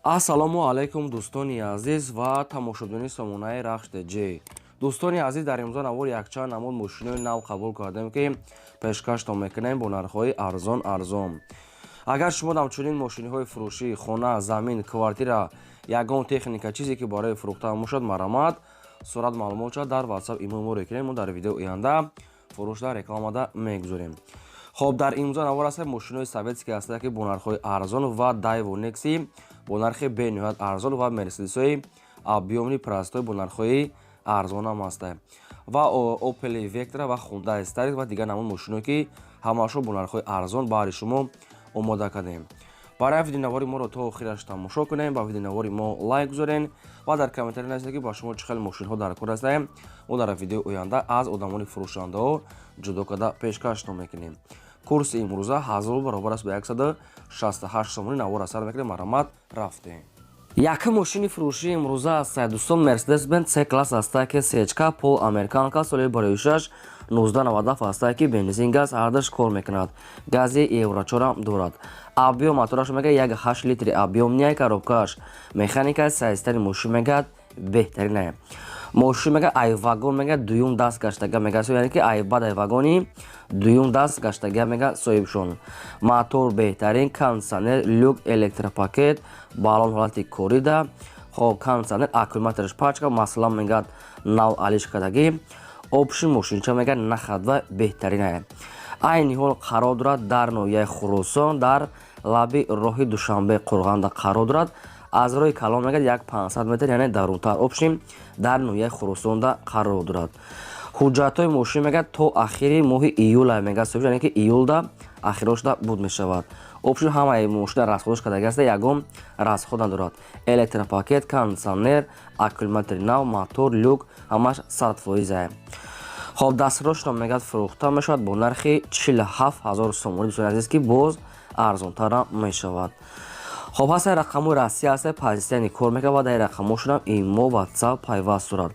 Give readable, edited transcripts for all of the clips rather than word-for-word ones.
Ассалому алайкум, дӯстони азиз ва тамошобинони сомонаи Рахш ТЖ. Дӯстони азиз, дар имрӯза навор якчанд намуд мошинои нав қабул кардем, ки пешкаштон мекунем бо нархҳои арзон арзон. Агар шумо ҳамчунин мошиниҳои фурӯшӣ, хона, замин, квартира, ягон техника, чизе ки барои фурӯхтан бошад, марамат, сурат, маълумотша дар WhatsApp, имо мо рӯй кунем, мо дар видеои оянда фурӯшда рекламада мегузорем. Хоб, дар имрӯза навор ҳастем мошинои советский ҳастанд, ки бо нархҳои арзон, ва Дайву Некси бо нархи бениҳоят арзон, ва Мерседесҳои объёмный, простой бо нархҳои арзонам ҳастанд, ва Опели Вектра ва Хундай Старис ва дигар намуд мошиное, ки ҳамаашон бо нархҳои арзон баҳри шумо омода кардем. Барои видеонавори моро то охираш тамошо кунем, ба видеонавори мо лайк гузорен ва дар комментарий нависед, ки ба шумо чӣ хел мошинҳо дар кор ҳастанд. Мо дар видеои оянда аз одамони фурӯшандаҳо ҷудо карда пешкаштон мекунем. Курси имрӯза 1000 баробар аст ба 168 сомонӣ. Навор асар мекунем, марамат, рафтем. Якум мошини фурӯшии имрӯза аст, дӯстон, Мерседес Бенз С класс ҳаста, ки сечка, пол американка, соли бароишаш 1997 ҳаста, ки бензин, газ ҳардаш кор мекунад, гази Евро 4-ам дорад. Объём мотораш мега 1,8 литри объёмный, коробкаш механика, сайзтари мошин мегӯяд беҳтаринае. Мошин мега ай вагон мега дуюм даст гаштага мега, яъне ки ай баъд ай вагони дуюм даст гаштага мега соҳибшон. Мотор беҳтарин, кондитсионер, люк, электропакет, балон ҳолати корида. Хоб, кондитсионер, аккумулятораш пачка, масалан, мегӯяд нав алиш кардагӣ. Общий мошинча мега нахадва беҳтаринае. Айни ҳол қарор дорад дар ноҳияи Хуросон, дар лаби роҳи Душанбе Қурғанда қарор дорад, аз роҳи калон мегӯяд як 500 метр, яъне дарунтар. Общий дар ноҳияи Хуросонда қарор дорад. Ҳуҷҷатҳои мошин мегӯяд то ахири моҳи июла мегӯяд, яъне ки июлда ахирошда буд мешавад. Общий ҳамаи мошина расходаш кардаги аста, ягон расход надорад. Электропакет, кондитсионер, аккумулятори нав, мотор, люк, ҳамаш 100%-ае. Хоб, дастрошро мегӯяд фурӯхта мешавад бо нархи 47 000 сомонӣ, дӯстони азиз, ки боз арзонтарам мешавад. Хоб, ҳастаи рақамҳои Россия ҳастаи, позитсияни кор мекунад ва дар рақамҳошонам имо, WhatsApp пайваст дорад.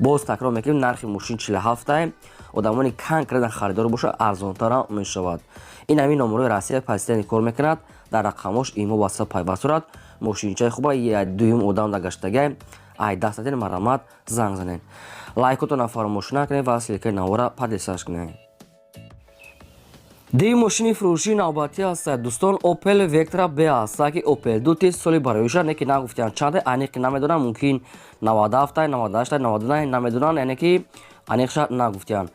Боз такрор мекунем, нархи мошин 47-ае. Одамони конкретно харидор бошад, арзонтарам мешавад. Ин ҳамин номерои Россия позитсияни кор мекунад, дар рақамҳош имо, WhatsApp пайваст дорад. Мошинчаи хуба, дуюм одам да гаштагай, ай дастатин, марамат, занг занед. Лайкотона фаромӯш накунед ва ссылкаи навора поделиться кунед. Дии мошини фурӯшии навбатӣ ҳастад, дӯстон, Opel Vectra B ҳаста, ки Opel Duty, соли бароиша не ки нагуфтиям чанде, аниқ намедонам, мумкин 97, 98, 99, намедонам, яъне ки аниқша нагуфтиям.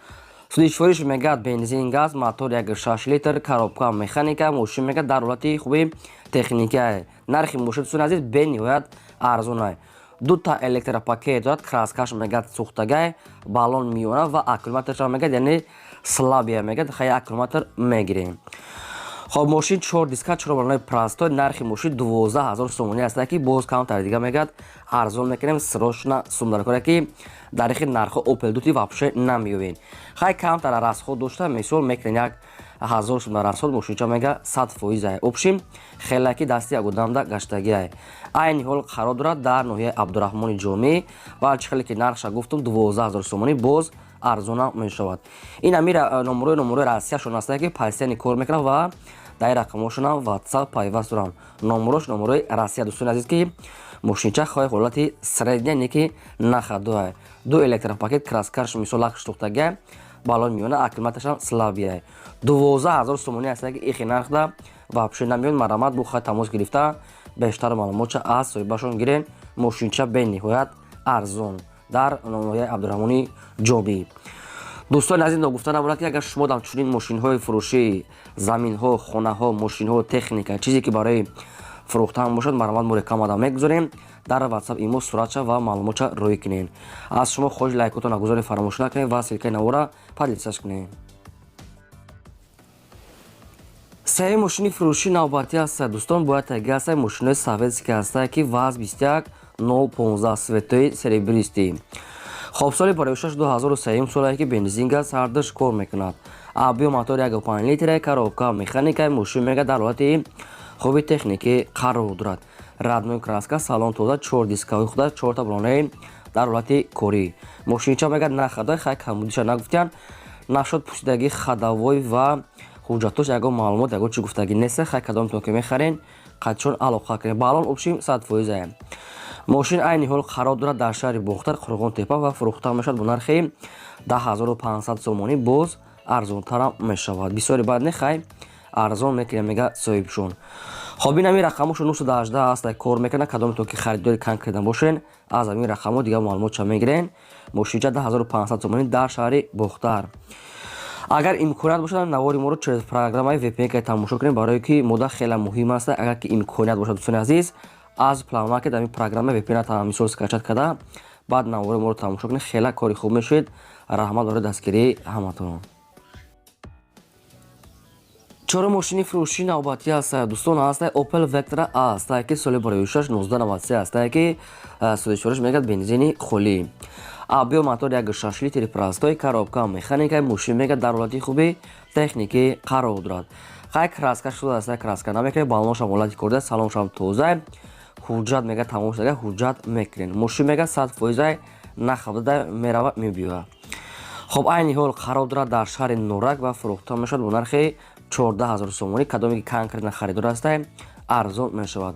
Сӯзишвориш мегӯяд бензин, газ, мотор 1,6 литр, коробка механика. Мошин мегӯяд дар ҳолати хуби техникия. Нархи мошин, дӯстони азиз, бениҳоят арзонай. Дута электропакет дорад, краскаш мегӯяд сӯхтагай, баллон миёна ва аккумуляторша мегӯяд, яъне слабый мегӯяд, хай аккумулятор мегирем. Хоб, мошин чор диска, чор баллонаи простой. Нархи мошин 12 000 сомонӣ аст, ки боз камтар дига мегӯяд арзон мекунем. Срочно сумдаркоре, ки дар ихи нархҳо Opel Duty вообще намеёбед. Хай, камтар расход дошта, мисол мекунем 1000 сум дар расход, мошинча мега 100%-ае. Общий хеле ки дасти як одамда гаштагиае. Айни ҳол қарор дорад дар ноҳияи Абдураҳмони Ҷомӣ ва чӣ хеле ки нархша гуфтум, 12 000 сомонӣ, боз арзона мешавад. Ин ҳамин номерои Россияшон аст, ки постоянно кор мекунад ва дар ин рақамҳошонам WhatsApp пайваст дорам. Номерош номерои Россия, дӯстони азиз, ки мошинча хоҳи ҳолати средняя, не ки нахадуа. Ду электропакет, краскаш мисол лакш сӯхтагия, баллон миёна, аккумуляторшам слабый. 12 000 сомонӣ аст, ки ихи нархда вообще намеёд. Марамат, бу хай тамос гирифта, бештар маълумотша аз соҳибашон гирен. Мошинча бениҳоят арзон дар ноҳияи Абдураҳмони Ҷомӣ. Дӯстони азиз, ногуфта набурад, ки агар шумо чунин мошинҳои фурӯшӣ, заминҳо, хонаҳо, мошинҳо, техника, чизе ки барои фурӯхтан бошад, марамат, мо рекламада мегузорем. Дар WhatsApp, имо суратша ва маълумотша рӯй кунед. Аз шумо хоҳиш, лайкотона гузоред, фаромӯш накунед ва ссылкаи навора поделиться кунед. Сеюм мошини фурӯшии навбатӣ ҳастад, дӯстон, бояд таги ҳастад мошинои советский ҳастад, ки ВАЗ 21 015, цветои серебристый. Хоб, соли бароишаш 2003 солае, ки бензин, газ ҳардаш кор мекунад, объём мотор 1,5 литре, коробка механика. Мошин мега дар ҳолати хуби техникӣ қарор дорад, родной краска, салон тоза, чор дискаҳои худа, чорта баллонаи дар ҳолати корӣ. Мошинча мега нахада, хай камудиша нагуфтиян, нашод пӯсидагӣ, ходовой ва ҳуҷҷатош ягон маълумот, ягон чӣ гуфтагӣ нест. Хай, кадомтон ки мехарен, Қатишон алоқа кунед. Баллон общем 100%. Мошин айни ҳол қарор дорад дар шаҳри Бохтар, Қурғонтепа, ва фурӯхта мешавад бо нархи 10 500 сомонӣ. Боз арзонтарам мешавад. Бисёри бад не, хай, арзон мекунем, мега соҳибшон. Хоб, ин ҳамин рақамошо 918 аст, кор мекунад. Кадомето ки харидори конкретно бошен, аз ҳамин рақамҳо дигар маълумотша мегирен. Мошинча 10 500 сомонӣ дар шаҳри Бохтар. Агар имконият бошад, навори моро через программаи VPN тамошо кунем, барое ки мода хеле муҳим аст. Агар ки имконият бошад, дӯстони азиз, аз Play Market ҳамин программа VPN мисол скачать карда, баъд навори моро тамошо кунед, хеле кори хуб мешавед. Раҳмат барои дастгирии ҳаматон. Чорум мошини фурӯшии навбатӣ аст, дӯстон, ҳаста Opel Vectra аст, ки соли 2006, 1993 аст, ки сӯзишвориш мегӯяд бензини холӣ, объём мотор 1,6 литри простой, коробка механика. Мошин мегӯяд дар ҳолати хуби техникӣ қарор дорад. Хай, краска шудааст, краска намекунед. Баллоншам ҳолати корда, салоншам тоза. Ҳуҷҷат мегӯяд тамом шуда, ҳуҷҷат мекунед. Мошин мегӯяд 100% нахабдада мерава, мебиёяд. Хоб, айни ҳол қарор дорад дар шаҳри Норак ва фурӯхта мешавад бо нархи 14 000 сомонӣ. Кадоме ки конкретно харидор ҳаста, арзон мешавад.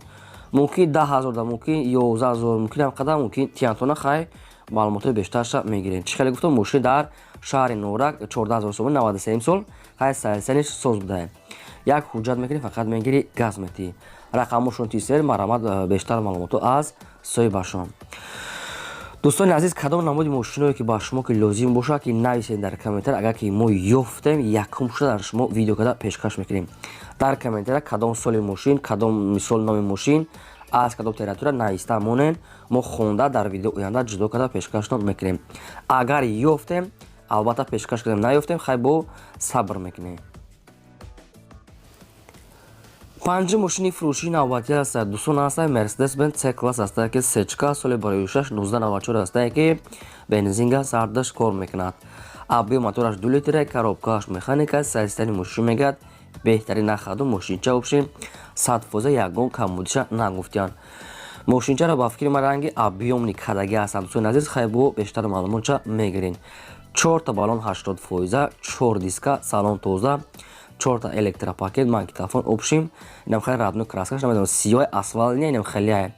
Мумкин 10 000 да, мумкин 11 000, мумкин ҳамқадар, мумкин тиянтона. Хай, маълумотҳои бештарша мегирем. Чӣ хеле гуфтам, мошин дар шаҳри Норак, 14 000 сомонӣ, 93 сол. Хай, сайсаниш соз будае. Як ҳуҷҷат мекунӣ, фақат мегири, газ метиҳӣ. Рақамошон тисер, марҳамат, бештар маълумотҳо аз соҳибашон. Дӯстони азиз, кадом намуди мошиное ки ба шумо ки лозим бошад, ки нависед дар комментар. Агар ки мо ёфтем, якум шуда дар шумо видео карда пешкаш мекунем. Дар комментария кадом соли мошин, кадом мисол номи мошин, аз кадом территория нависта монен, мо хонда дар видео оянда ҷудо карда пешкаштон мекунем. Агар ёфтем, албатта пешкаш кардем, наёфтем, хай, бо сабр мекунем. Панҷум мошини фурӯшии навбатӣ аст, дӯстон, аст Мерседес Бенз С класс аст, ки сечка, соли 2006, 1994 аст, ки бензинга сардаш кор мекунад. Объём мотораш 2 литра, коробкааш механика. Состояние мошин мегӯяд беҳтарин нахаду. Мошинча вообще 100%, ягон камбудиша нагуфтиянд. Мошинчаро ба фикри ман ранги объёмный кадаги ҳастанд, дӯстони азиз. Хай, бо бештар маълумотча мегирен. Чорта баллон 80%, чор диска, салон тоза, чорта электропакет, магнитофон. Общем, инам хеле родной краскаш, намедонам, сиёҳи асфалт не, инам хеле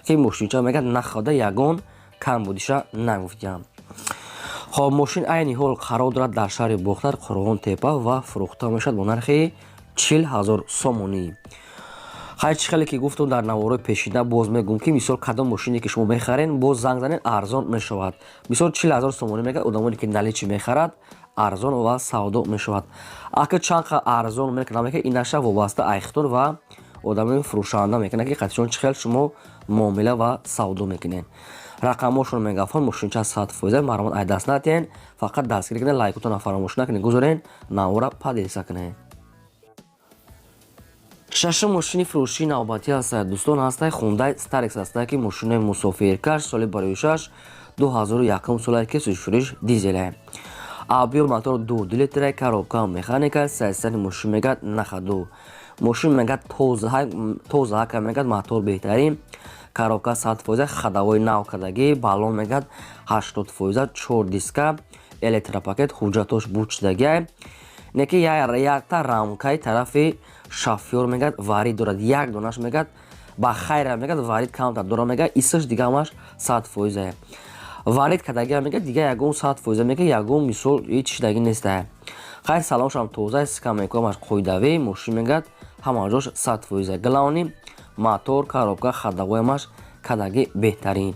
ки мошинча мегӯяд находа, ягон камбудиша нагуфтиям. Хоб, мошин айни ҳол қарор дорад дар шаҳри Бохтар, Қурғон Тепа, ва фурӯхта мешавад бо нархи 40 000 сомонӣ. Хай, чӣ хеле ки гуфтум дар наворҳои пешина, боз мегӯм, ки мисол кадом мошине ки шумо мехарен, боз занг занен, арзон мешавад. Мисол 40 000 сомонӣ мегӯяд, одамоне ки наличный мехарад, арзон ва савдо мешавад. Ака, чанд қа арзон мекунад, мекунад, инаша вобаста айхтон ва одамои фурӯшанда мекунад, ки қатишон чӣ хел шумо муомила ва савдо мекунед. Рақамҳошон мегафон. Мошинча 100%, марҳамат, ай даст натиҳен, фақат дастгирӣ кунед, лайкотонро фаромӯш накунед, гузорен, навора поделиться кунед. Шашум мошини фурӯшии навбатӣ аст, дӯстон, ҳастай Хундай Старекс ҳастай, ки мошинои мусофиркаш, соли 2006, 2001 солае, ки сӯзишфурӯш дизеле. Объём мотор 2 литра, коробка механика. Состояние мошин мегӯяд нахаду. Мошин мегӯяд тозаҳака, мегӯяд мотор беҳтарин, коробка 100%, ходовой нав кардагӣ, баллон мегӯяд 80%, чор диска, электропакет, ҳуҷҷатош бучидагиай. Не ки якта рамкаи тарафи шофёр мегӯяд варид дорад, як донаш мегӯяд, ба хайра мегӯяд, варид камтар дора, мегӯяд, исаш дига ҳамаш 100%. Варид кардагиам мегӯяд, дига ягон 100% мегӯяд, ягон мисол ҳеҷ чидаги неста. Хайр, салоншам тоза, скамейкоамаш қоидавӣ. Мошин мегӯяд ҳама ҷош 100%. Главный мотор, коробка, ходовойамаш кадаги беҳтарин.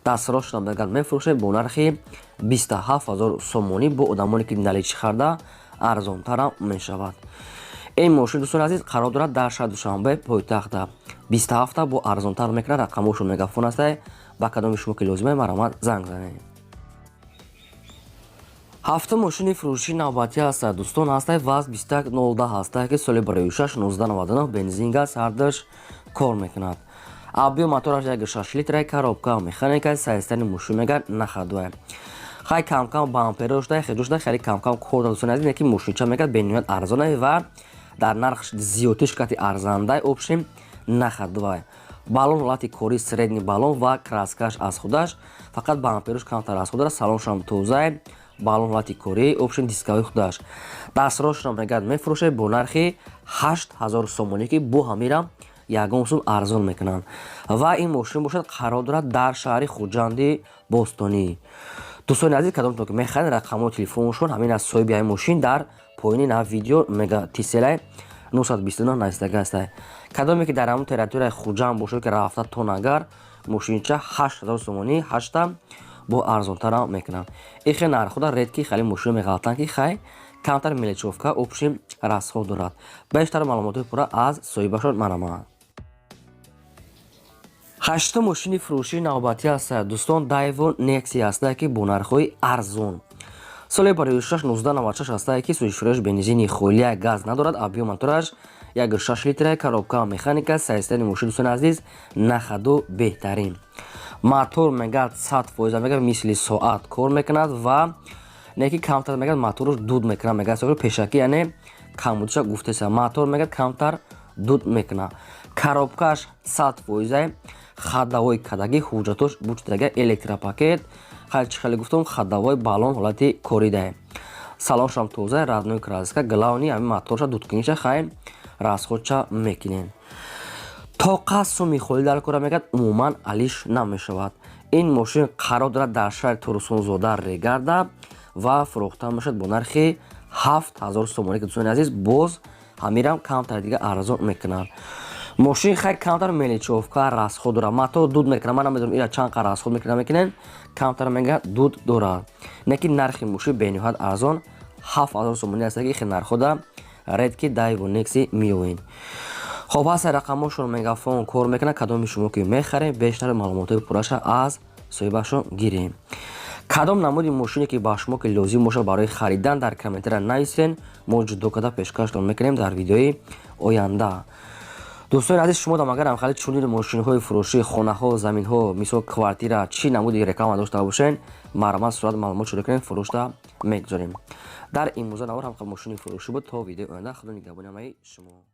Дастрошона мегӯяд мефурӯшед бо нархи 27 000 сомонӣ. Бо одамоне ки наличный харда, арзонтарам мешавад. Ин мошин, дӯстони азиз, қарор дорад дар шаҳри Душанбе, пойтахта. 27та бо арзонтар мекунад. Рақамҳошон мегафон ҳастай. Ба кадоми шумо ки лозима, марҳамат, занг занед. Ҳафтум мошини фурӯшии навбатӣ ҳаста, дӯстон, ҳастай ВАЗ 2110 ҳастай, ки соли 2006, 1999, бензин газ ҳардаш кор мекунад. Объём мотораш 1,6 литра, коробка механика. Состояние мошин мегӯяд нахадуа. Хай, камкам бамперо шуда, хеҷо шуда, хеле камкам кор дорад, дӯстони азиз. Ки мошинча мегӯяд бениҳоят арзонае ва дар нарх зиёдтиш кати арзандай. Общем, нахадуа. Баллон ҳолати кори, средний баллон ва краскаш аз худаш, фақат бамперош камтар аз худаш. Салоншам тозае, баллон ҳолати корӣ, общем, дисковои худаш. Дастрошро мегӯяд мефурӯшед бо нархи 8000 сомонӣ, ки бо ҳамира. Ягон сум арзон мекунанд. Ва ин мошин бошад, қарор дорад дар шаҳри Хуҷанди бостонӣ. Дӯстони азиз, кадомтон ки мехаред, рақамҳои телефоншон ҳамин аз соҳиби ҳамин мошин дар поёни на видео мега тиселай 929 навистага ҳастай. Кадоме ки дар ҳамон территорияи Хуҷанд бошад, ки рафта тон, агар мошинча 8000 сомонӣ, ҳашта бо арзонтарам мекунанд. Ин хел нархҳода редки хеле мошино меғалтанд, ки хай камтар мелочёвка, общем, расход дорад. Бештар маълумотҳои пурра аз соҳибашон марамад. Ҳаштум мошини фурӯшии навбатӣ ҳастад, дӯстон, Дайво Некси ҳастае, ки бо нархҳои арзон, соли 56 1996 ҳастае, ки сӯзишвориаш бензини холия, газ надорад. Объём мотораш 1,6 литра, коробка механика. Состояни мошин, дӯстони азиз, на ходу беҳтарин. Мотор мегӯяд 100%, мегӯяд, мисли соат кор мекунад. Ва не ки камтар, мегӯяд, мотораш дуд мекунад, мегӯяд пешакӣ, яъне камбудиша гуфтеса. Мотор, мегӯяд, камтар дуд мекунад. Коробкаш 100%, ходовой кадаги, ҳуҷҷатош бучдага, электропакет. Хайчи хеле гуфтам, ходовой баллон ҳолати коридае, салоншам тоза, родной краска. Главный ҳамин моторша дудкуниша, хай расходша мекунем. Тоқа суми холӣ дар кора, мегӯяд, умуман алиш намешавад. Ин мошин қарор дорад дар шаҳри Турсунзода, Регарда, ва фурӯхта мешавад бо нархи 7000 сомонӣ, ки, дӯстони азиз, боз ҳамирам камтар дига арзон мекунад. Мошин хай камтар мелочёвка, расход дорад. Мотор дуд мекунад, ман намедонам, ира чанд қар расход мекунад, мекунем, камтар, мега, дуд дорад. Не ки нархи мошин бениҳоят арзон, 7000 сомонӣ аст, ки хел нархода редки Дайво Некси меёвед. Хоб, ҳаста рақамҳошон, мегафон кор мекунад. Кадоми шумо ки мехарем, бештар маълумотҳои пурраша аз соҳибашон гирем. Кадом намуди мошине ки ба шумо ки лозим бошад барои харидан, дар комментария нависен, мо ҷудо карда пешкаштон мекунем дар видеои оянда. Дӯстони азиз, шумо дам агар ҳамхали чунин мошинҳои фурӯшӣ, хонаҳо, заминҳо, мисол квартира, чӣ намуди реклама дошта бошен, марҳамат, сурат маълумот шуда кунем, фурӯшта мегузорем. Дар имрӯза навор ҳамхал мошини фурӯшӣ буд. То видеои оянда, худо нигаҳбони ҳамаи шумо.